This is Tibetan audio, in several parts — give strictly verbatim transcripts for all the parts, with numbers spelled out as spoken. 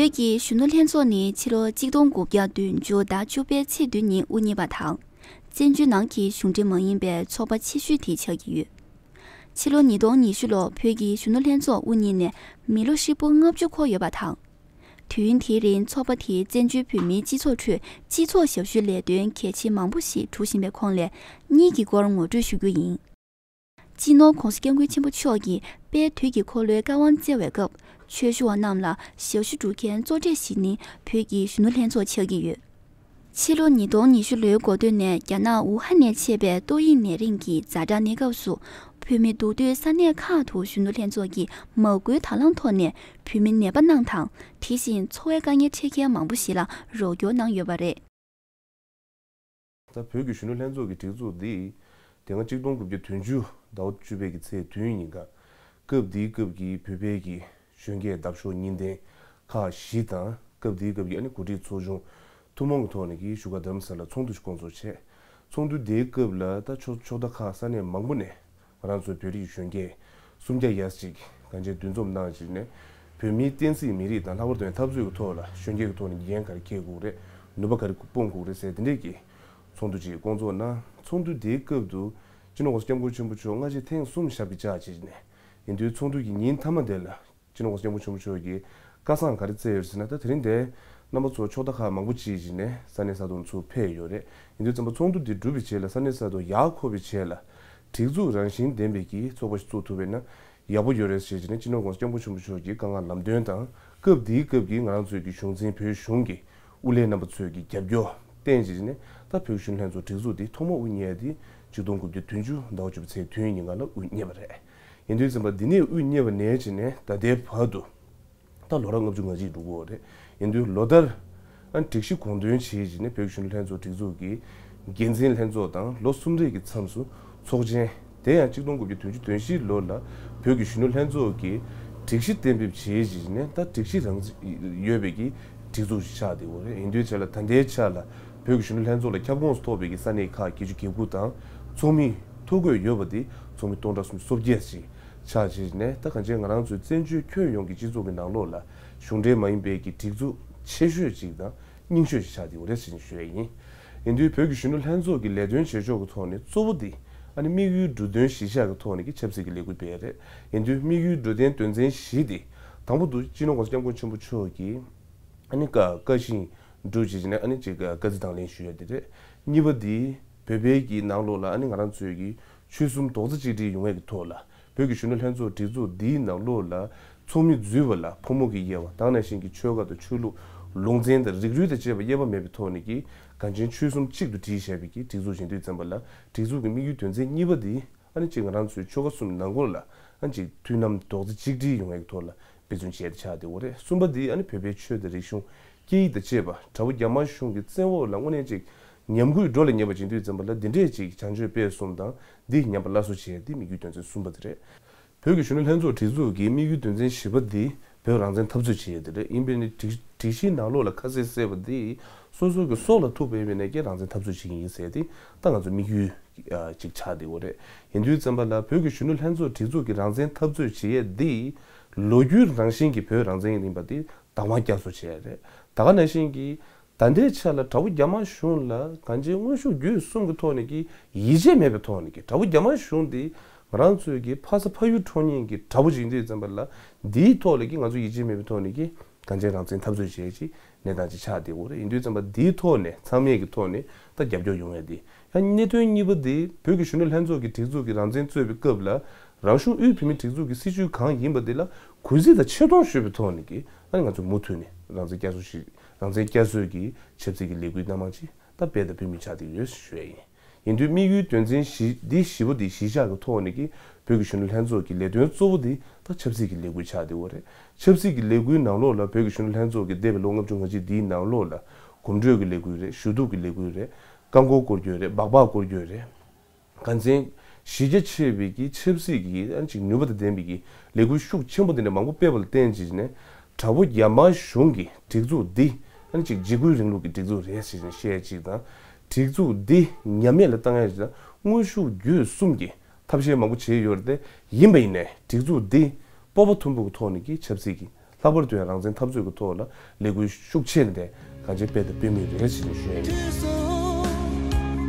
བོད་ཀྱི་གཞོན་ནུ་ལྷན་ཚོགས་ནི་ཕྱི་ལོ་གཅིག་སྟོང་དགུ་བརྒྱ་བདུན་ཅུ་ཟླ་བཅུ་པའི་ཚེས་བདུན་ཉིན་དབུ་བརྙེས་པ་དང་། བཙན་བྱོལ་ནང་གི་གཞུང་འབྲེལ་མ་ཡིན་པའི་ཚོགས་པ་ཆེ་ཤོས་དེ་ཆགས་ཀྱི་ཡོད། ཕྱི་ལོ་ཉིས་སྟོང་ཉི་ཤུ་ལོར་བོད་ཀྱི་གཞོན་ནུ་ལྷན་ཚོགས་དབུ་བརྙེས་ནས་མི་ལོ་ཧྲིལ་པོ་ལྔ་བཅུ་འཁོར་ཡོད་པ་དང་། དུས་ཡུན་དེའི་རིང་ཚོགས་པ་དེས་བཙན་བྱོལ་བོད་མིའི་སྤྱི་ཚོགས་ཁྲོད་སྤྱི་ཚོགས་ཞབས་ཞུའི་ལས་དོན་གལ་ཆེ་མང་པོ་ཞིག་སྒྲུབ་བཞིན་པའི་ཁོངས་ལས་གཉིས་ཀྱི་སྐོར་ངོ་སྤྲོད་ཞུ་རྒྱུ་ཡིན། སྤྱི་ནོར་༧གོང་ས་༧སྐྱབས་མགོན་ཆེན་པོ་མཆོག་གིས་དཔལ་དུས་ཀྱི་འཁོར་ལོའི་བཀའ་དབང་སྩལ་བའི་སྐབས། ཆོས་ཞུ་བ་རྣམས་ལ་ཞབས་ཞུ་སྒྲུབ་མཁན་གཙོ་གྲས་ཤིག་ནི་བོད་ཀྱི་གཞོན་ནུ་ལྷན་ཚོགས་ཆགས་ཀྱི་ཡོད། ཕྱི་ལོ་ཉིས་སྟོང་ཉི་ཤུ་ལོའི་འགོ་སྟོད་ནས་རྒྱ་ནག་ཝུ་ཧན་ནས་མཆེད་པའི་ཏོག་དབྱིབས་ནད་རིམས་ཀྱི་ཛ་དྲག་གནས་སྐབས་སུ། བོད་མི་འདུག་སྡོད་ས་གནས་ཁག་ཏུ་གཞོན་ནུ་ལྷན་ཚོགས་ཀྱིས་མ་དངུལ་དང་བླངས་ཐོག་ནས་བོད་མི་ནད་པ་རྣམས་དང་། དེ་བཞིན་འཚོ་བའི་དཀའ་ངལ་འཕྲད་མཁན་མང་པོ་ཞིག་ལ་རོགས་སྐྱོར་གནང་ཡོད་པ་རེད། ད་བོད་ཀྱི་གཞོན་ནུ་ལྷན་ཚོགས་ཀྱི་སྒྲིག་འཛུགས་འདི་དེ་སྔ་གཅིག་སྟོང་དགུ་བརྒྱ་བདུན་ཅུ་ཟླ་བ་བཅུ་པའི་གི་ཚེས་བདུན་ཉིན་ཀ་སྐབས་འདིའི་སྐབས་ཀྱི་བོད་པའི་གི་གཞོན་སྐྱེས་འདབ་གཤོག་གཉིས་ལྡན་ཁག་བཞི་དང་སྐབས་འདིའི་སྐབས་ཀྱི་ཨ་ནི་འགོ་ཁྲིད་ཚོགས་ཆུང་ཐུན་མོང་གི་ཐོག་ནས་ཀྱི་བཞུགས་སྒར་རྡ་རམ་ས་ལར་ཚོགས་འདུ་ཞིག་བསྐོང་ཚོགས་བྱས། ཚོགས་འདུ་དེའི་སྐབས་ལ་ད་ཕྱོགས་ཕྱོགས་མཐའ་ཁག་ས་གནས་མང་པོ་ནས་ང་རང་ཚོའི་བོད་རིགས་གཞོན་སྐྱེས་སུམ་བརྒྱ་ཡས་ཅིག་གང་ཅིའི་འདུ་འཛོམས་གནང་བྱས་ནས་བོད་མིའི་བསྟན་སྲིད་མི་རིགས་དང་ལྷག་པར་དུ་འཐབ་རྩོད་ཀྱི་ཐོག་ལ་གཞོན་སྐྱེས་ཀྱི་ཐོག་ནས་འགན་ག་རེ་འཁྱེར་དགོས་རེད། ནུས་པ་ག་རེ་སྤུངས་དགོས་རེད་ཟེར་དེ་འདྲས་ཀྱི་ཚོགས་འདུ་ཅིག་བསྐོང་ཚོགས་གནང་། ཚོགས་འདུ་དེའི་སྐབས་སུ་སྤྱི་ནོར་༧གོང་ས་༧སྐྱབས་མགོན་ཆེན་པོ་མཆོག་སྔ་རྗེས་ཐེངས་གསུམ་ཞབས་ཀྱིས་བཅགས་བྱས་ནས་ཡིན་དུས་ཚོགས་འདུ་གི་ཉིན་མཐའ་མ་དེ་ལ་སྤྱི་ནོར་༧གོང་ས་༧སྐྱབས་མགོན་ཆེན་པོ་མཆོག་གིས་བཀའ་གསུང་ག་རེ་སྩལ་ཡོད་ཟེར་ན། ད་དེ་རིང་འདིར་རྣམ་པ་ཚོ་ཕྱོགས་མཐའ་ཁག་མང་པོ་ཅིག་ནས་ས་གནས་ས་ཐོག་ཚུར་ཕེབས་ཡོད་རེད། ཡིན་དུས་ཙམ་པ་ཚོགས་འདུ་འདི་གྲུབ་པའི་རྗེས་ལ་ས་གནས་ས་ཐོག་ཡར་འཁོར་བའི་རྗེས་ལ་སྒྲིག་འཛུགས་རང་བཞིན་ལྡན་པའི་གི་ཚོགས་པ་ཞིག་བཙུགས་ཐུབ་པ་ཡིན་ན་ཡག་པོ་ཡོད་རེད་ཟེར་བྱས་ནས་སྤྱི་ནོར་༧གོང་ས་༧སྐྱབས་མགོན་ཆེན་པོ་མཆོག་གི་བཀའ་མངགས་ལམ་སྟོན་དང་སྐབས་དེའི་སྐབས་ཀྱི་ང་རང་ཚོའི་གི་གཞུང་འཛིན་བོད་གཞུང་གི་དབུ་ལས་རྣམ་པ་ཚོས་ཀྱི་རྒྱབ་སྐྱོར་བརྟེན་བྱས་ནས་ད་བོད་གཞོན་ལྷན་ཚོགས་སྒྲིག་འཛུགས་འདི་ཐོག་མ་དབུ་བརྙེས་ཏེ་གཅིག་སྟོང་དགུ་བརྒྱ་བདུན་ཅུ་ཟླ་བ་བཅུ་པའི་ཚེས་བདུན་ཉིན་ཀ་ལ་དབུ་བརྙེས་པ་རེད། ཡིན་དུས་ཙམ་པ་འདི་ནས་དབུ་བརྙེས་པ་ནས་བྱས་ནས་ད་ལྟའི་བར་དུ་ད་ལོ་རབས་ལྔ་བཅུ་ང་གཅིག་འགྲོ་གི་ཡོད་རེད། ཡིན་དུས་ལོ་ལྟར་ཨ་སྒྲིག་གཞི་དགོངས་དོན་བྱས་བྱས་ནས་བོད་ཀྱི་གཞོན་ནུ་ལྷན་ཚོགས་སྒྲིག་འཛུགས་ཀྱི་འགན་འཛིན་ལྷན་ཚོགས་དང་ལོ་གསུམ་རེ་གི་མཚམས་སུ་ཚོགས་ཆེན། དེ་ཡང་གཅིག་སྟོང་དགུ་བརྒྱ་བདུན་ཅུ་དོན་བཞི་ལོ་ལ་བོད་ཀྱི་གཞོན་ནུ་ལྷན་ཚོགས་ཀྱི་སྒྲིག་གཞི་གཏན་འབེབས་བྱས་རྗེས་ནས་ད་སྒྲིག་གཞི་རང་ཡོད་པའི་གི་སྒྲིག་འཛུགས་ཤིག་ཆགས་བསྡད་ཡོད་རེད། ཡིན་དུས་ཆ་ལ་ད་ལྟའི་ཆ་ལ་བོད་ཀྱི་གཞོན་ནུ་ལྷན་ཚོགས་ལ་ཁྱབ་ཁོངས་སུ་གཏོགས་པའི་གི་ས་གནས་ཁག་བརྒྱད་ཅུ་གྱ་དགུ་དང་ཚོགས་མི་ཐོ་འགོད་ཡོད་པ་དེ་ཚོགས་མི་སྟོང་ཕྲག་སུམ་ཅུ་སོ་བརྒྱད་ཅིག་ཆགས་རྗེས་ནས་ད་གང་ཅི་ང་རང་ཚོའི་བཙན་བྱོལ་ཁྱོན་ཡོངས་ཀྱི་སྤྱི་ཚོགས་ཀྱི་ནང་ལོགས་ལ་གཞུང་འབྲེལ་མ་ཡིན་པའི་གི་སྒྲིག་འཛུགས་ཆེ་ཤོས་ཅིག་དང་། རྙིང་ཤོས་ཤིག་ཆགས་བསྡད་ཡོད་རེད་ཟེར་ནས་ཞུ་ཡ་ཡིན། ཡིན་དུས་བོད་ཀྱི་གཞོན་ནུ་ལྷན་ཚོགས་ཀྱི་ལས་དོན་བྱེད་ཕྱོགས་ཀྱི་ཐོག་ནས་གཙོ་བོ་དེ་ཨ་ནི་དམིགས་ཡུལ་བསྒྲུབ་དོན་གཞི་བཞག་གི་ཐོག་ནས་ཀྱི་ཆབ་སྲིད་ཀྱི་ལས་འགུལ་སྤེལ་ཡ་རེད། ཡིན་དུས་དམིགས་ཡུལ་བསྒྲུབ་དོན་དོན་ཚན་བཞི་དེ་དང་པོ་དུ་སྤྱི་ནོར་༧གོང་ས་༧སྐྱབས་མགོན་ཆེན་པོ་མཆོག་གིས་ཨ་ནི་བཀའ་བཀའ་བཞིན་སྒྲུབ་བྱས་ནས་ཨ་ནི་ཅིག་བཀའ་བརྩི་དང་ལེན་ཞུ་ཡ་དེ་རེད། གཉིས་པ་དེ་བོད་པའི་གི་ནང་ལོགས་ལ་ཨ་ནི་ང་རང་ཚོའི་གི་ཆོལ་གསུམ་རྡོག་རྩ་གཅིག་སྒྲིལ་ཡོང་ཡ་གི་ཐོག་ལ། བོད་ཀྱི་གཞོན་ནུ་ལྷན་ཚོགས་སྒྲིག་འཛུགས་འདིའི་ནང་ལོགས་ལ་ཚོགས་མི་འཛུལ་བ་ལ་ཕོ་མོ་གི་དབྱེ་བ་དང་ནང་བཞིན་གྱི་ཆོལ་ཁ་དང་ཆོས་ལུགས་ལུང་ཚན་དང་རིགས་རུས་དང་བཅས་པ་དབྱེ་བ་མེད་པའི་ཐོག་ནས་ཀྱི་གངས་ཅན་ཆོལ་གསུམ་གཅིག་ཏུ་སྒྲིལ་བཞག་པའི་ཀྱི་སྒྲིག་འཛུགས་ཡིན་དུས་ཙམ་པ་ལ་སྒྲིག་འཛུགས་ཀྱི་དམིགས་ཡུལ་དོན་ཚན་གཉིས་པ་འདི་ཨ་ནི་གཅིག་ང་རང་ཚོའི་ཆོལ་ཁ་གསུམ་ནང་ཁུལ་ལ་ཨ་ནི་གཅིག་མཐུན་ལམ་རྡོག་རྩ་གཅིག་སྒྲིལ་ཡོང་ཡག་གི་ཐོག་ལ་འབད་བརྩོན་བྱས་ཏེ་ཆགས་བསྡད་ཡོད་རེད། གསུམ་པ་འདི་ཨ་ནི་བོད་པའི་ཆོས་དང་རིག་གཞུང་སྐད་ཡིག་དང་བཅས་པ་དགྲ་བོ་རྒྱ་དམར་གཞུང་གི་བཙན་འོག་ལ་དངོས་གནས་གཅིག་ཉམས་རྒུད་འགྲོ་ལ་ཉེ་བ་ཡིན་དུས་ཙམ་པ་ལ་འདི་འདྲས་ཅིག་བྱང་ཆོས་སྤེལ་གསུམ་དང་འདི་ཉམས་པ་སླར་གསོ་བྱེད་ཡས་འདི་དམིགས་ཡུལ་དོན་ཚན་གསུམ་པ་དེ་རེད། བོད་ཀྱི་གཞོན་ནུ་ལྷན་ཚོགས་སྒྲིག་འཛུགས་ཀྱི་དམིགས་ཡུལ་དོན་ཚན་བཞི་པ་འདི་བོད་རང་བཙན་འཐབ་རྩོད་བྱེད་ཡས་དེ་རེད། ཡིན་པས་ནི་སྒྲིག་སྒྲིག་གཞིའི་ནང་ལོགས་ལ་ཁ་གསལ་གསལ་བ་འདི་སོ་སོ་གི་སྲོག་ལ་ཐུག་པའི་བས་ནས་ཀྱི་རང་བཙན་འཐབ་རྩོད་བྱེད་ཀྱི་ཡིན་ཟེར་ཏེ་ད་ང་ཚོ་དམིགས་ཡུལ་ཅིག་ཆགས་བསྡད་ཡོད་རེད། ཡིན་དུས་ཙམ་པ་ལ་བོད་ཀྱི་གཞོན་ནུ་ལྷན་ཚོགས་སྒྲིག་འཛུགས་ཀྱི་རང་བཙན་འཐབ་རྩོད་བྱེད་ཡས་འདི་ལོ་རྒྱུས་རང་བཞིན་གྱི་བོད་རང་བཙན་ཡིན་པ་འདི་དང་བ་བསྐྱར་གསོ་བྱེད་ཡས་རེད། ད་ག་ནང་བཞིན་གྱི་ད་ལྟའི་ཆ་ལ་དགྲ་བོ་རྒྱ་དམར་གཞུང་ལ་གང་ཅིའི་དངོས་ཤུགས་བརྒྱུད་གསུམ་གྱི་ཐོག་ནས་ཀྱི་ཡིད་ཆེས་མེད་པའི་ཐོག་ནས་ཀྱི་དགྲ་བོ་རྒྱ་དམར་གཞུང་འདི་ང་རང་ཚོའི་གི་ཕ་ས་ཕ་ཡུལ་འཕྲོག་མཁན་གྱི་དགྲ་བོ་ཅིག་ཡིན་དུས་ཙམ་པ་ལ་འདིའི་ཐོག་ལ་ཀྱི་ང་ཚོ་ཡིད་ཆེས་མེད་པའི་ཐོག་ནས་ཀྱི་གང་ཅིའི་རང་བཙན་འཐབ་རྩོད་བྱེད་ཀྱི་གནས་སྟངས་ཅིག་ཆགས་བསྡད་ཡོད་རེད། ཡིན་དུས་ཙམ་པ་འདིའི་ཐོག་ནས་ཚང་མས་ཀྱི་ཐོག་ནས་ད་རྒྱབ་སྐྱོར་ཡོང་ཡ་འདི་ཡང་གནད་དོན་གཉིས་པ་འདི་བོད་ཀྱི་གཞོན་ནུ་ལྷན་ཚོགས་ཀྱི་སྒྲིག་འཛུགས་ཀྱི་རང་བཙན་རྩོད་པའི་སྐབས་ལ་རང་གཞུང་དབུས་བོད་མིའི་སྒྲིག་འཛུགས་ཀྱི་སྲིད་བྱུས་གང་ཡིན་པ་འདི་ལ་གུས་བརྩི་དང་ཆེ་མཐོང་ཞུ་བའི་ཐོག་ནས་ཀྱི་ཨ་ནི་ང་ཚོ་མུ་མཐུད་ནས་རང་བཙན་བསྐྱར་གསོ་ཞིག་རང་བཙན་བསྐྱར་གསོའི་གི་ཆབ་སྲིད་ཀྱི་ལས་འགུལ་སྣ་མང་ཅིག་ད་སྤེལ་དང་སྤེལ་མུས་ཆགས་བསྡད་ཡོད་ཞུ་ཡ་ཡིན། ཡིན་དུས་དམིགས་ཡུལ་དོན་ཚན་བཞི་འདི་བཞི་པོ་འདི་གཞི་བཞག་གི་ཐོག་ནས་ཀྱི་བོད་ཀྱི་གཞོན་ནུ་ལྷན་ཚོགས་ཀྱི་ལས་དོན་གཙོ་བོ་འདི་ད་ཆབ་སྲིད་ཀྱི་ལས་འགུལ་ཆགས་བསྡད་ཡོད་རེད། ཆབ་སྲིད་ཀྱི་ལས་འགུལ་ནང་ལོགས་ལ་བོད་ཀྱི་གཞོན་ནུ་ལྷན་ཚོགས་ཀྱི་འདས་པའི་ལོ་ལྔ་བཅུ་ང་གཅིག་འདིའི་ནང་ལོགས་ལ་གོམ་བགྲོད་ཀྱི་ལས་འགུལ་རེད། ཞུ་གཏུག་གི་ལས་འགུལ་རེད། རྐང་འཁོར་སྐོར་སྐྱོད་རེད། སྦག་སྦག་སྐོར་སྐྱོད་རེད། གང་ཅིའི་གཞི་རྒྱ་ཆེ་བའི་གི་ཆབ་སྲིད་ཀྱི་ཨ་ནི་ཅིག་ནུས་པ་དང་ལྡན་པའི་གི་ལས་འགུལ་ཤུགས་ཆེན་པོ་དེ་འདྲ་མང་པོ་སྤེལ་བ་ལ་བརྟེན་བྱས་ནས་དགྲ་བོ་རྒྱ་དམར་གཞུང་གི་སྒྲིག་འཛུགས་འདི་ཨ་ནི་ཅིག་འཇིགས་སྐུལ་རིང་ལུགས་ཀྱི་སྒྲིག་འཛུགས་རེད་ཟེར་ནས་བཤད་ཅིག་དང་། སྒྲིག་འཛུགས་འདི་ཉམས་དམས་ལ་བཏང་ཡ་ཅིག་དང་དངོས་ཤུགས་བརྒྱུད་གསུམ་གྱི་ཐབས་ཤེས་མང་པོ་བྱས་ཡོད་རེད་དེ། ཡིན་པ་ཡིན་ནའི་སྒྲིག་འཛུགས་འདི་སྤོབས་པ་མཐོན་པོ་གི་ཐོག་ནས་ཀྱི་ཆབ་སྲིད་ཀྱི་ ལྷག་པར་དུ་ཡང་རང་བཙན་འཐབ་རྩོད་ཀྱི་ཐོག་ལ་ལས་འགུལ་ཤུགས་ཆེ་ནས་གང་ཅི་སྤེལ་དང་སྤེལ་མུས་རེད་ཅེས་ནས་ཞུ་ཡ་ཡིན། དུས་གསུམ་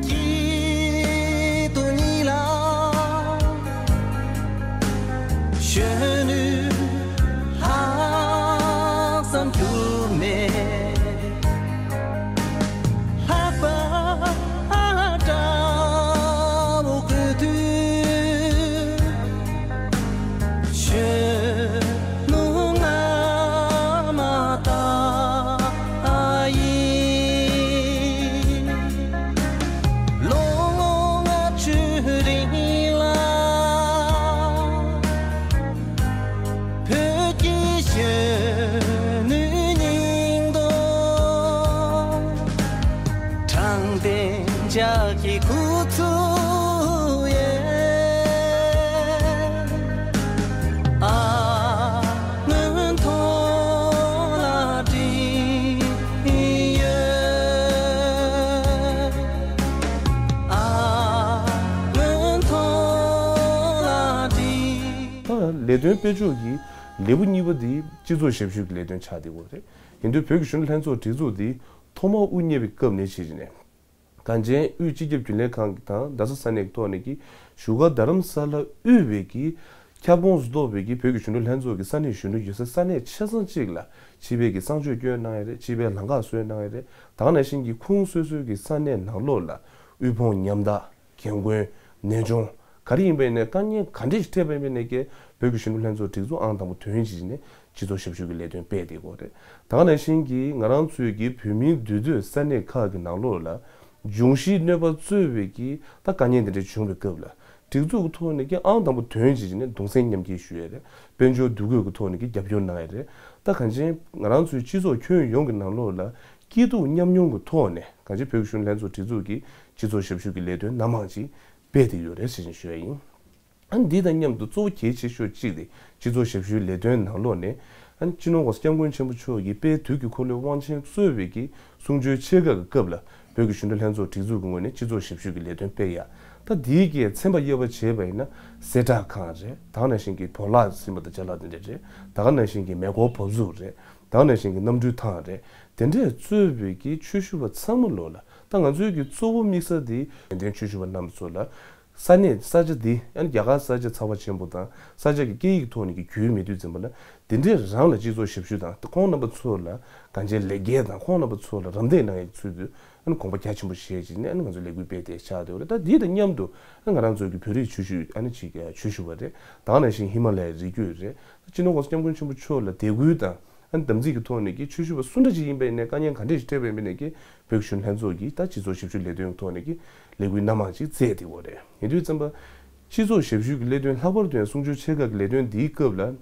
གྱི་དོན་ཉིད་ལ། གཞོན་ནུའི་ལྷག་བསམ་འགྱུར་མེད། ལྷག་པ་འདྲ་བོ་དགོས་དུས། གཞོན་ནུ་སྔ་མ་ལྟ་ཡིས། ལོ་ངོ་ལྔ་བཅུའི་རིང་ལ། བོད་ཀྱི་གཞོན་ནུའི་སྙིང་སྟོབས། དྲང་བདེན་ལྗགས་ཀྱི་ཁུ་ཚུར་ཡིས། ཨ་སྔོན་ཐོག་ལ་བྲིས་ཡོད། ཨ་སྔོན་ཐོག་ལ་བྲིས། ད་ལས་དོན་སྤེལ་ཕྱོགས་ཀྱི་ལེའུ་གཉིས་པ་འདི་སྤྱི་ཚོགས་ཞབས་ཞུའི་ལས་དོན་ཆགས་བསྡད་ཡོད་རེད། ཡིན་དུས་བོད་ཀྱི་གཞོན་ནུ་ལྷན་ཚོགས་སྒྲིག་འཛུགས་འདི་ཐོག་མར་དབུ་བརྙེས་པའི་སྐབས་ནས་བྱས་ནས། གངས་ཅན་དབུས་སྤྱི་ཁྱབ་རྒྱུན་ལས་ཁང་གི་དང་རྡ་ས་ས་གནས་ཀྱི་ཐོག་ནས་ཀྱི་བཞུགས་སྒར་རྡ་རམ་ས་ལ་དབུས་པའི་ཀྱི་ཁྱབ་ཁོངས་སུ་གཏོགས་པའི་ཀྱི་བོད་ཀྱི་གཞོན་ནུ་ལྷན་ཚོགས་ཀྱི་ས་གནས་གཞོན་ནུ་ཡོད་སའི་ས་གནས་ཆ་ཚང་གཅིག་ལ་སྤྱི་པའི་ཀྱི་གསང་སྤྱོད་སྐྱོན་གནང་ཡ་རེད། སྤྱི་པའི་ལམ་ཁ་བཟོས་གནང་ཡ་རེད། ད་ག་ནང་བཞིན་གྱི་ཁོངས་སོ་སོའི་ཀྱི་ས་གནས་ནང་ལོགས་ལ་དབུལ་ཕོངས་ཉམ་ཐག་རྒན་རྒོན་ནད་གཅོང་ག་རེ་ཡིན་པ་ཡིན་ནའི་དཀའ་ངལ་ག་འདྲས་ཤིག་འཕྲད་པ་ཡིན་པ་ཡིན་ནའི་ཀྱི་བོད་ཀྱི་གཞོན་ནུ་ལྷན་ཚོགས་སྒྲིག་འཛུགས་ཨང་དང་པོ་དོན་གཅིག་ནས་སྤྱི་ཚོགས་ཞབས་ཞུ་གི་ལས་དོན་སྤེལ་བསྡད་ཡོད་རེད། ད་ག་ནང་བཞིན་གྱི་ང་རང་ཚོའི་གི་བོད་མིའི་འདུས་སྡོད་ས་གནས་ཁག་གི་ནང་ལོགས་ལ་འབྱུང་བཞིའི་གནོད་པ་གཙོས་པའི་གི་ད་དཀའ་ངལ་འདི་འདྲ་བྱུང་བའི་སྐབས་ལ་སྒྲིག་འཛུགས་ཀྱི་ཐོག་ནས་ཀྱི་ཨང་དང་པོ་དོན་གཅིག་ནས་གདུང་སེམས་མཉམ་སྐྱེད་ཞུ་ཡས་རེད། དཔལ་འབྱོར་འདུ་འགོད་ཀྱི་ཐོག་ནས་ཀྱི་རྒྱབ་སྐྱོར་གནང་ཡས་རེད། ད་གང་ཅི་ང་རང་ཚོའི་སྤྱི་ཚོགས་ཁྱོན་ཡོངས་ཀྱི་ནང་ལོགས་ལ་སྐྱིད་སྡུག་མཉམ་མྱོང་གི་ཐོག་ནས་གང་ཅི་བོད་ཀྱི་གཞོན་ནུ་ལྷན་ཚོགས་སྒྲིག་འཛུགས་ཀྱི་སྤྱི་ཚོགས་ཞབས་ཞུ་གི་ལས་དོན་སྣ་མང་ཅིག་སྤེལ་བསྡད་ཡོད་རེད་ཟེར་བཞིན་ཞུ་ཡ་ཡིན། ཨ་ནི་འདི་དང་མཉམ་དུ་གཙོ་བོ་གལ་ཆེ་ཤོས་གཅིག་དེ་སྤྱི་ཚོགས་ཞབས་ཞུའི་ལས་དོན་ནང་ལོགས་ནས་ཨ་ནི་སྤྱི་ནོར་༸གོང་ས་༸སྐྱབས་མགོན་ཆེན་པོ་མཆོག་གིས་དཔལ་དུས་ཀྱི་འཁོར་ལོའི་དབང་ཆེན་གཙོས་པའི་གི་གསུང་ཆོས་ཆེ་ཁག་གི་སྐབས་ལ་བོད་ཀྱི་གཞོན་ནུ་ལྷན་ཚོགས་སྒྲིག་འཛུགས་ཀྱི་ངོས་ནས་སྤྱི་ཚོགས་ཞབས་ཞུ་གི་ལས་དོན་སྤེལ་ཡ། ད་འདིའི་གི་ཚན་པ་དབྱེ་བ་བྱས་པ་ཡིན་ན་གསལ་བསྒྲགས་ཁང་རེད། ད་ག་ནང་བཞིན་གྱི་བོར་བརླག་ཟིན་པ་དང་ཅ་ལག་དེ་འདྲ་རེད། ད་ག་ནང་བཞིན་གྱི་མེ་འཁོར་འབབ་ཚུགས་རེད། ད་ག་ནང་བཞིན་གྱི་གནམ་གྲུའི་ཐང་རེད། དེ་འདྲས་གཙོས་པའི་གི་ཆོས་ཞུ་བ་ཚང་མ་ལོག་ལ་ད་ང་ཚོའི་གི་གཙོ་བོ་དམིགས་ས་དེ་ཡོན་ཏན་ཆོས་ཞུ་བ་རྣམ་པ་ཚོ་ལ། ས་གནས་ས་ཆ་འདི་ཨ་ནི་རྒྱ་གར་ས་ཆ་ཚ་བ་ཆེན་པོ་དང་ས་ཆ་གི་སྐད་ཡིག་ཐོག་ནས་ཀྱི་རྒྱུས་མེད་དུས་ཙམ་པ་ལ་འདི་འདྲའི་རང་ལ་སྤྱི་ཚོགས་ཞབས་ཞུ་དང་ཁོང་རྣམ་པ་ཚོ་ལ་གང་ཅི་ལེགས་སྐྱེས་དང་ཁོང་རྣམ་པ་ཚོ་ལ་རམ་འདེགས་གནང་ཡག་ཚུལ་དུ་ཨ་ནི་དགོངས་པ་རྒྱ་ཆེན་པོ་བཞེས་བྱས་ནས་ཨ་ནི་ང་ཚོ་ལས་འགུལ་སྤེལ་ཏེ་ཆགས་བསྡད་ཡོད་རེད། ད་འདི་དང་མཉམ་དུ་ཨ་ང་རང་ཚོའི་གི་བོད་རིགས་ཆོས་ཞུ་ཨ་ནི་ཅིག་ཆོས་ཞུ་བ་རེད། ད་ག་ནང་བཞིན་ཧི་མ་ལ་ཡའི་རི་རྒྱུད་རེད། སྤྱི་ནོར་༸གོང་ས་༸སྐྱབས་མགོན་ཆེན་པོ་མཆོག་ལ་དད་གུས་དང་། ཨ་ནི་དམ་ཚིག་གི་ཐོག་ནས་ཀྱི་ཆོས་ཞུ་བ་སུ་འདྲ་ཅིག་ཡིན་པ་ཡིན་ནའི་དཀའ་ངལ་ག་འདྲས་ཤིག་འཕྲད་པ་ཡིན་པ་ཡིན་ནའི་ཀྱི་བོད་ཀྱི་གཞོན་ནུ་ལྷན་ཚོགས་ཀྱིས་ད་སྤྱི་ཚོགས་ཞབས་ཞུའི་ལས་དོན་གྱི་ཐོག་ནས་ཀྱི་ལས་འགུལ་སྣ་མང་ཅིག་བསྩལ་བསྡད་ཡོད་རེད། ཡིན་དུས་ཙམ་པ། སྤྱི་ཚོགས་ཞབས་ཞུའི་ལས་དོན་ལྷག་པར་དུ་ཡང་གསུང་ཆོས་ཆེ་ཁག་གི་ལས་དོན་འདིའི་སྐབས་ལ།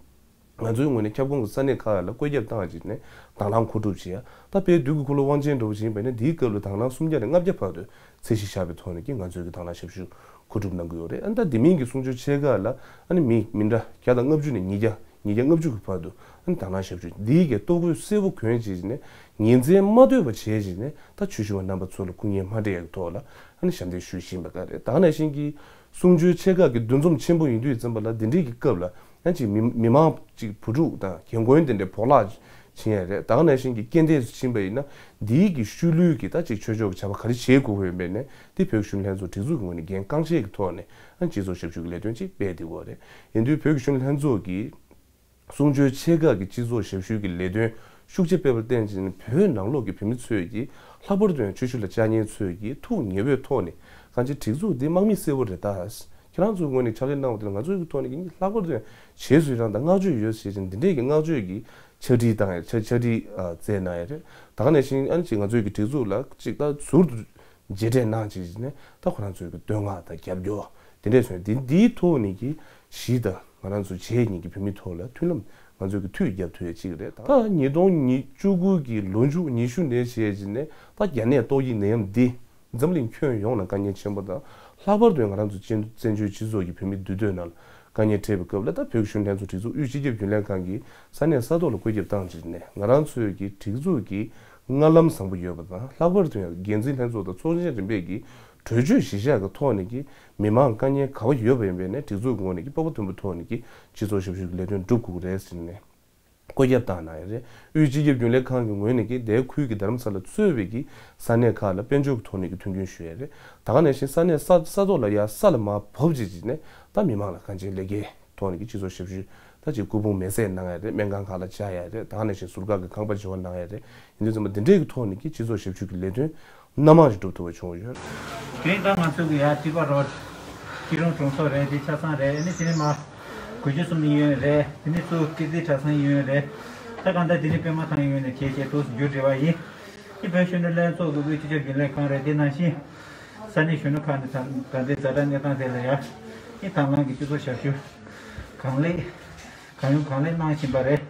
ང་ཚོའི་ངོས་ནས་ཁྱབ་ཁོངས་ཀྱི་ས་གནས་ཁག་ལ་བཀོད་ཁྱབ་བཏང་བྱས་ནས་དང་བླངས་མཁོ་སྒྲུབ་བྱེད་ཡ། ད་དཔལ་དུས་ཀྱི་འཁོར་ལོ་དབང་ཆེན་འདྲ་བོ་ཅིག་ཡིན་པ་ཡིན་ན་འདིའི་སྐབས་ལ་དང་བླངས་སུམ་བརྒྱ་ནས་ལྔ་བརྒྱ་བར་དུ་ཚད་གཞི་བཞག་པའི་ཐོག་ནས་ཀྱི་ང་ཚོའི་གི་དང་བླངས་ཞབས་ཞུ་མཁོ་སྒྲུབ་གནང་གི་ཡོད་རེད། ཨ་ནི་ད་དེ་མིན་གྱི་གསུང་ཆོས་ཆེ་ཁག་ལ་ཨ་ནི་མི་མི་འདྲ་བརྒྱ་དང་ལྔ་བཅུ་ནས་ཉིས་བརྒྱ། ཉིས་བརྒྱ་ལྔ་བཅུ་གི་བར་དུ་ཨ་ནི་དང་བླངས་ཞབས་ཞུ་འདིའི་གི་ལྟོ་གོས་གསལ་པོ་གྱོན་བྱས་ནས་ཉིན་མཚན་མ་ལྟོས་པ་བྱས་བྱས་ནས་ད་ཆོས་ཞུ་བ་རྣམ་པ་ཚོ་ལ་སྐུ་ངལ་མ་འཕྲད་ཡག་གི་ཐོག་ལ་ཨ་ནི་ཞབས་འདེགས་ཞུ་བཞིན་པ་ག་རེད། ད་ག་ནང་བཞིན་གྱི་གསུང་ཆོས་ཆེ་ཁག་གི་འདུ་འཛོམས་ཆེན་པོ་ཡིན་དུས་ཙམ་པ་ལ་འདི་འདྲའི་གི་སྐབས་ལ་ཡང་ཅིག་མི་མི་མང་ཅིག་བུ་ཕྲུག་དང་རྒན་རྒོན་དེ་འདྲའི་བོར་བརླག་ཕྱིན་ཡ་རེད། ད་ག་ནང་བཞིན་གྱི་རྐྱེན་འདས་སུ་ཕྱིན་པ་ཡིན་ན་འདིའི་གི་ཤུལ་ལུས་ཀྱི་ད་ཅིག་ཆོས་ཕྱོགས་ཀྱི་བྱ་བ་ག་རེ་བྱེད་དགོས་ཡོད་མེད་ནས་འདི་བོད་ཀྱི་གཞོན་ནུ་ལྷན་ཚོགས་སྒྲིག་འཛུགས་ཀྱི་ངོས་ནས་འགན་རྐང་བཞེས་ཀྱི་ཐོག་ནས་ཨ་སྤྱི་ཚོགས་ཞབས་ཞུ་གི་ལས་དོན་ཅིག་སྤེལ་བསྡད་ཡོད་རེད། ཡིན་དུས་བོད་ཀྱི་གཞོན་ནུ་ལྷན་ཚོགས་ཀྱིས། གསུང་ཆོས་ཆེ་ཁག་གི་སྤྱི་ཚོགས་ཞབས་ཞུའི་གི་ལས་དོན་ཤུགས་ཆེ་སྤེལ་བར་བརྟེན་ཅིང་བོད་ནང་ལོགས་ཀྱི་བོད་མི་ཚོས་ཀྱིས་ལྷག་པར་དུ་ཡང་ཆོས་ཞུ་ལ་བཅར་མཁན་ཚོས་ཀྱིས་ཐུགས་ཉེ་བོའི་ཐོག་ནས་གང་ཅི་སྒྲིག་འཛུགས་འདི་དམག་མི་གསལ་བོ་རེད་ད། ཁྱེད་རང་ཚོའི་ངོས་ནས་ཕྱག་ལས་གནང་བ་དེ་ལ་ང་ཚོའི་གི་ཐོག་ནས་ཀྱི་ལྷག་པར་དུ་ཡང་རྗེས་སུ་ཡི་རང་དང་བསྔགས་བརྗོད་ཡོད་ཟེར་ཅིང་འདི་འདྲས་ཀྱི་བསྔགས་བརྗོད་ཀྱི་ཕྱག་བྲིས་བཏང་ཡ་ཕྱག་ཕྱག་བྲིས་ཨ་བསྩལ་གནང་ཡ་རེད། ད་ག་ནང་བཞིན་ཨ་ནི་ཅིག་ང་ཚོའི་གི་སྒྲིག་འཛུགས་ལ་ཅིག་ད་ཟུར་དུ་མཇལ་འཕྲད་གནང་བྱས་ནས་ད་ཁོ་རང་ཚོའི་གི་བསྟོད་བསྔགས་དང་རྒྱབ་སྐྱོར་དེ་འདྲས་སོང་འདི་འདིའི་ཐོག་ནས་ཀྱི་གཞིས་དང་ང་རང་ཚོ་བྱས་ཉིད་ཀྱི་བོད་མི་ཐོག་ལ་མཐུན་ལམ་ང་ཚོའི་གི་མཐུད་རྒྱབ་ཐུབ་ཡ་གཅིག་རེད། ད་ཉིས་སྟོང་ཉི་ཤུ་གི་ལོ་མཇུག་ཉི་ཤུ་ནས་བྱས་ནས་ད་རྒྱ་ནད་ཏོག་དབྱིབས་ནད་ཡམས་འདི་འཛམ་གླིང་ཁྱོན་ཡོངས་ལ་དཀའ་ངལ་ཆེན་པོ་དང་ལྷག་པར་དུ་ང་རང་ཚོ་བཙན་བཙན་བྱོལ་སྤྱི་ཚོགས་ཀྱི་བོད་མི་འདུས་སྡོད་ནང་ལ། དཀའ་ངལ་འཕྲད་པའི་སྐབས་ལ་ད་བོད་ཀྱི་གཞོན་ལྷན་ཚོགས་སྒྲིག་འཛུགས་དབུས་སྤྱི་ཁྱབ་རྒྱུན་ལས་ཁང་གིས་ས་གནས་ས་ཐོག་ལ་བཀོད་ཁྱབ་བཏང་བྱས་ནས་ང་རང་ཚོའི་གི་སྒྲིག་འཛུགས་ཀྱི་སྔ་ལམ་བཟང་པོ་ཡོད་པ་དང་ལྷག་པར་དུ་ཡང་འགན་འཛིན་ལྷན་ཚོགས་དང་ཚོགས་ཆེན་རིམ་པས་ཀྱི་གྲོས་ཆོད་གཞི་བཞག་གི་ཐོག་ནས་ཀྱི་མི་མང་དཀའ་ངལ་ག་བ་ཡོད་པ་ཡིན་པས་ནས་སྒྲིག་འཛུགས་ཀྱི་ངོས་ནས་ཀྱི་སྤོབས་པ་མཐོན་པོའི་ཐོག་ནས་ཀྱི་སྤྱི་ཚོགས་ཞབས་ཞུ་གི་ལས་དོན་སྒྲུབ་དགོས་ཀྱི་རེད་ཟེར་ནས། བཀོད་ཁྱབ་བཏང་གནང་ཡོད་རེད། དབུས་སྤྱི་ཁྱབ་རྒྱུན་ལས་ཁང་གི་ངོས་ནས་ཀྱི་དེའི་ཁུལ་གྱི་རྡ་རམ་ས་ལ་གཙོས་པའི་གི་ས་གནས་ཁག་ལ་དཔལ་འབྱོར་གྱི་ཐོག་ནས་ཀྱི་མཐུན་རྐྱེན་ཞུ་ཡས་རེད། ད་ག་ནང་བཞིན་ས་གནས་ས་ས་ཐོག་ལ་ཡ་ས་ལ་མར་བབས་བྱས་བྱས་ནས་ད་མི་མང་ལ་གང་ཅིའི་ལས་ཀའི་ཐོག་ནས་ཀྱི་སྤྱི་ཚོགས་ཞབས་ཞུ་ད་ཅིག་སྐུ་ཕུང་མེ་བསྲེགས་གནང་ཡས་རེད། སྨན་ཁང་ཁག་ལ་བཅར་ཡས་རེད། ད་ག་ནང་བཞིན་ཟུར་བཀག་གི་ཁང་པ་བྱེ་བ་གནང་ཡས་རེད། ཡིན་དུས་ཙམ་པ་འདི་འདྲའི་གི་ཐོག་ནས་ཀྱི་སྤྱི་ཚོགས་ཞབས་ཞུ་གི་ལས་དོན་སྣ་མང་ཞིག་སྒྲུབ་ཐུབ་པ་བྱུང་ཡོད། དེ་ད་ང་ཚོ་གི་ཡ་ཊི་པ་རོཌ་སྐྱིད་རོང་གྲོང་ཚོ་རེད། དེ་ཆ་ཚང་རེད། ཨ་ནི་དེ་ནས་མ་དགུ་བཅུ་གསུམ་གཡས་གཡོན་རེད། དེ་ནས་ཚུར་ཀིརྟི་གྲྭ་ཚང་གཡས་གཡོན་རེད། ད་གང་ལྟར་དེ་ནས་པད་མ་ཐང་གཡས་གཡོན་ནས་གྱེས་གྱེས་འདུག་སེ་མཇུག་སྒྲིལ་བ་ཡིན། དེ་བོད་གཞོན་ནུ་ལྷན་ཚོགས་ཀྱི་དབུས་སྤྱི་ཁྱབ་རྒྱུན་ལས་ཁང་རེད། དེ་ནང་བཞིན་ས་གནས་གཞོན་ནུ་ཁག་ནས་ད་ད་ལྟའི་ཛ་དྲག་གནས་སྟངས་དེ་ལ་ཡ་དེ་དང་བླངས་ཀྱི་སྤྱི་ཚོགས་ཞབས་ཞུ་གང་ལེགས་གང་ཡོང་གང་ལེགས་གནང་བཞིན་པ་རེད།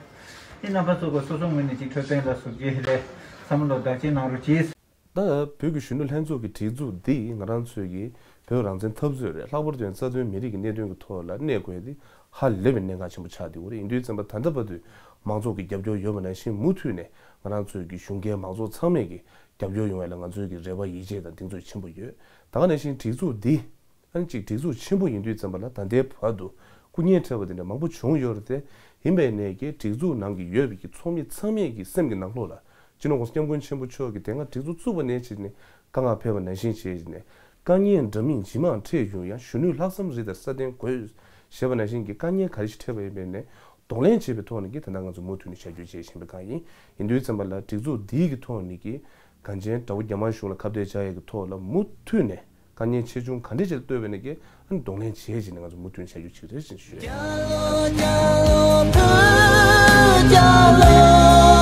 དེ་རྣམ་པ་ཚོ་གི་སོ་སོ་ངོས་ནས་ཅིག་འཕྲོད་བསྟེན་ལ་ཟུག་རྒྱུ་རེད། བསམ་བློ་བདག་གཅེས་གནང་རོགས་གྱིས། ད་བོད་ཀྱི་གཞོན་ནུ་ལྷན་ཚོགས་ཀྱི་སྒྲིག་འཛུགས་འདི་ང་རང་ཚོའི་གི་བོད་རང་བཙན་འཐབ་རྩོད་རེད། ལྷག་པར་དུ་ཡང་རྩ་དོན་མི་རིགས་ཀྱི་གནད་དོན་གྱི་ཐོག་ལ་གནས་དགོས་ཡ་འདི་ཧ་ལས་པའི་གནད་འགག་ཆེན་པོ་ཆགས་བསྡད་ཡོད་རེད། ཡིན་དུས་ཙམ་པ་ད་ལྟ་བར་དུ་མང་ཚོགས་ཀྱི་རྒྱབ་སྐྱོར་ཡོད་པ་ནང་བཞིན་མུ་མཐུད་ནས་ང་རང་ཚོའི་གི་གཞུང་སྒེར་མང་ཚོགས་ཚང་མས་ཀྱི་རྒྱབ་སྐྱོར་ཡོང་བ་ལ་ང་ཚོའི་གི་རེ་བ་ཡིད་ཆེས་དང་གདེང་ཚོད་ཆེན་པོ་ཡོད། ད་ག་ནང་བཞིན་སྒྲིག་འཛུགས་འདི་ཨ་ནི་གཅིག་སྒྲིག་འཛུགས་ཆེན་པོ་ཡིན་དུས་ཙམ་པ་ལ་ད་ལྟའི་བར་དུ་སྐུ་ངལ་འཕྲད་པ་དེ་འདྲ་མང་པོ་བྱུང་ཡོད་རེད་དེ། ཡིན་པའི་ནས་ཀྱི་སྒྲིག་འཛུགས་ནང་གི་ཡོད་པའི་གི་ཚོགས་མི་ཚང་མས་ཀྱི་སེམས་ཀྱི་ནང་ལོགས་ལ་སྤྱི་ནོར་༸གོང་ས་༸སྐྱབས་མགོན་ཆེན་པོ་མཆོག་གིས་དེ་སྔ་སྒྲིག་འཛུགས་བཙུགས་པ་ནས་བྱས་ནས་དཀའ་ངལ་འཕྲད་པ་ནང་བཞིན་བྱས་ནས་དཀའ་ངལ་འདྲ་མིན་ཇི་མང་འཕྲད་ཡོང་ཡང་གཞོན་ནུས་ལྷག་བསམ་རེ་དང་སྲ་བརྟན་དགོས་ཞེས་པ་ནང་བཞིན་གྱི་དཀའ་ངལ་ག་རེ་ཞིག་འཕྲད་པ་ཡིན་པའི་ནས་གདོང་ལེན་བྱེད་པའི་ཐོག་ནས་ཀྱི་ད་ལྟ་ང་ཚོ་མུ་མཐུད་ནས་བྱ་རྒྱུ་བྱེད་བཞིན་པའི་སྒང་ཡིན། ཡིན་དུས་ཙམ་པ་ལ་སྒྲིག་འཛུགས་འདིའི་གི་ཐོག་ནས་ཀྱི་གངས་ཅན་དགྲ་བོ་རྒྱ་དམར་གཞུང་ལ་ཁ་གཏད་བཅག་ཡས་ཀྱི་ཐོག་ལ་མུ་མཐུད་ནས་དཀའ་ངལ་ཆེ་ཆུང་ག་འདྲས་ཅིག་ལ་ལྟོས་པའི་ནས་ཀྱི་ཨ་ནི་གདོང་ལེན་བྱེད་བཞིན་ནས་ང་ཚོ་མུ་མཐུད་ནས་བྱ་རྒྱུ་བྱེད་ཀྱི་རེད་ཅེས་ཞུ་ཡ་ཡིན།